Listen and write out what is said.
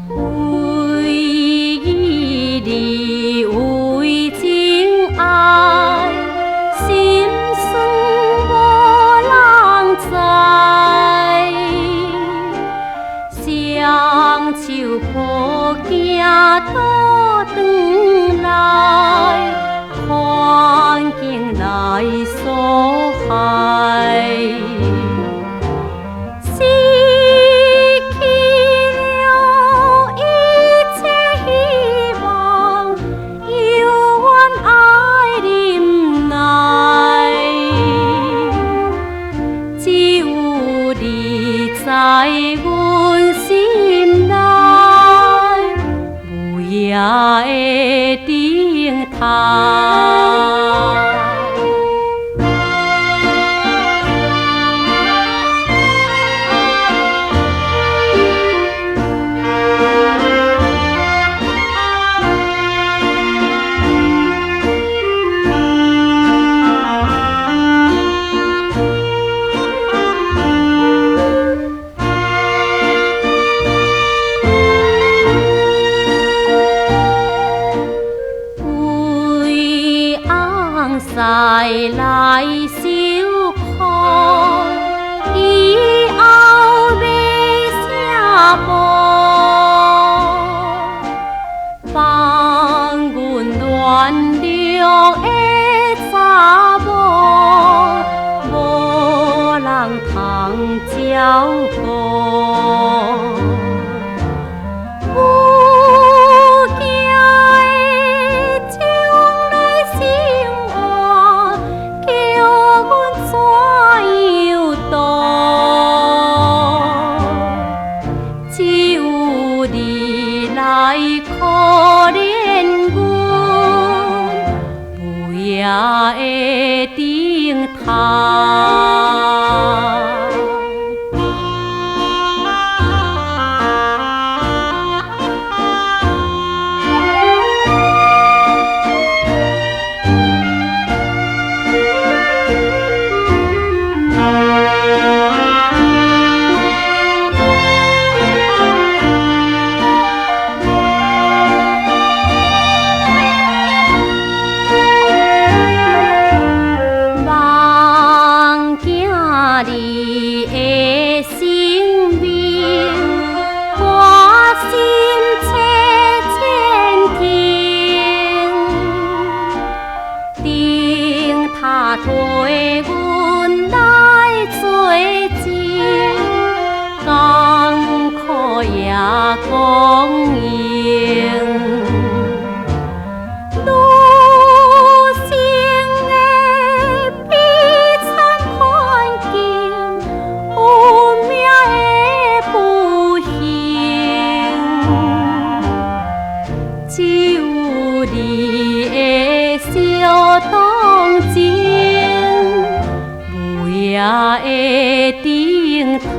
為義理，為情愛，心酸無人知。雙手抱囝倒轉來，環境來所害。失去了一切希望，猶原愛忍耐。只有你在阮心內，無影的燈塔。為翁婿來受苦，以後欲啥報？放阮軟弱的查某，無人通照顧。有囝的將來生活，叫阮怎樣度？只有你來可憐阮，無影的燈塔。望囝兒的生命，我心切前程。燈塔替阮來做證，艱苦也光榮。女性的悲慘環境，有名的不幸，只有你的小同情，無影的燈塔。